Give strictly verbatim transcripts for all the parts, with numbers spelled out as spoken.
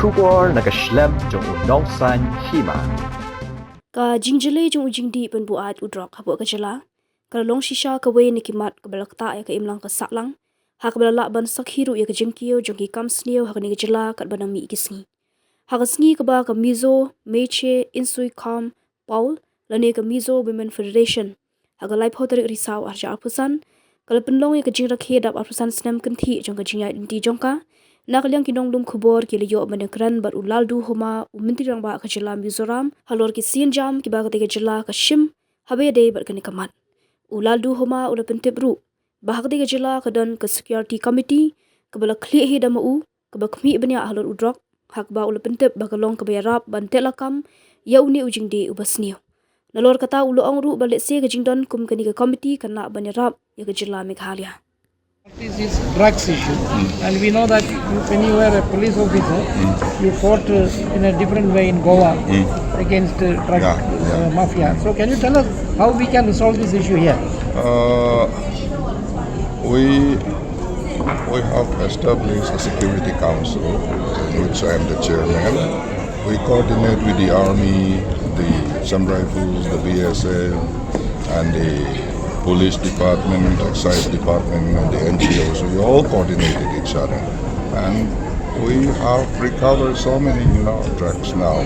Khubor na ka shlem jong u nongsan hima. Ka jingjyllei jong u jingdih ban buaid u drok hapoh ka jylla ka la long shisha kawei na ki mat kaba la ktah ïa ka imlang ka sahlang, ha kaba la lah ban sakhi ruh ïa ka jingkiew jong ki kam sniew ha kane ka jylla katba nang mih ki sngi. Ha ka sngi kaba ka Mizo Meitei Insoe Kham Paul lane ka Mizo Women Federation ha ka laiphew tarik Risaw arhajar arphew san ka la pynlong ïa ka jingrakhe dap arphew san snem kynthih jong ka jingïaid lynti jong ka. Na ka liang ki nonglum khubor ki la ïoh ban ïakren bad u Lalduhoma, u Myntri Rangbah ka jylla Mizoram, halor ki sienjam kiba katei ka jylla ka shim haba ïadei bad kane ka mat. U Lalduhoma u la pyntip ruh ba ha katei ka jylla ka don ka Security Committee kaba la khlieh hi da ma u, kaba khmih bniah halor u drok, ha kaba u la pyntip ba ka long kaba ïarap ban teh lakam ïa une u jingdih uba sniew. Nalor kata u la ong ruh ba lehse ka jingdon kum kane ka committee kan lah ban ïarap ïa ka jylla Meghalaya. This is drugs issue, and we know that when you were a police officer, you fought uh, in a different way in Goa against uh, drug Yeah, yeah. Uh, mafia. So can you tell us how we can resolve this issue here? Uh, we we have established a security council, in which I am the chairman. We coordinate with the army, the Assam Rifles, the B S F, and the police department, excise department, and the N G Os. We all coordinate with each other, and we have recovered so many, you know, drugs now,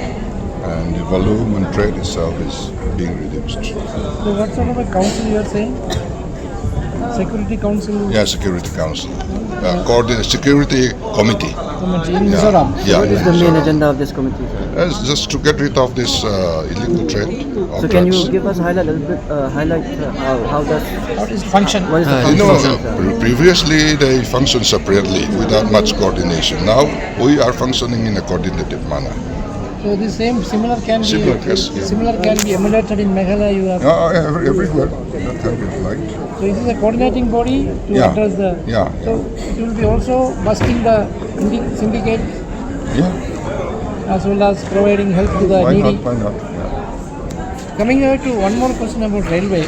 and the volume and trade itself is being reduced. So what sort of a council you are saying? Security Council? Yeah, Security Council. Uh, coordinate Security Committee. Committee in Yeah. Mizoram. Yeah, What is yeah, the main Mizoram. Agenda of this committee, sir? It's just to get rid of this uh, illegal trade of So can you drugs. Give us highlight a little bit, uh, highlight uh, how, how does What is function? What is the Uh, you function know, of the pre- previously they functioned separately without much coordination. Now we are functioning in a coordinated manner. So the same similar can Similar, be yes, yes. Similar can be emulated in Meghalaya. You have Uh, every- everywhere that can be applied. So this is a coordinating body to Yeah. Address the. Yeah, So it will be also busting the syndi- syndicate Yeah. As well as providing help to the Why needy. Not? Why not? Yeah. Coming here to one more question about railway.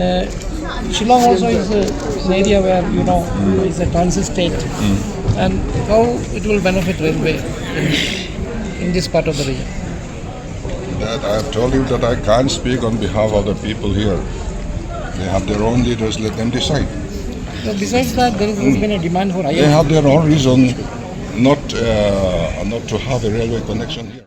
Uh, Shillong also is a, an area where you know is a transit state, and how it will benefit railway in, in this part of the region. That I have told you that I can't speak on behalf of the people here. They have their own leaders, let them decide. So besides that, there has been a demand for They I L T. Have their own reason not uh, not to have a railway connection here.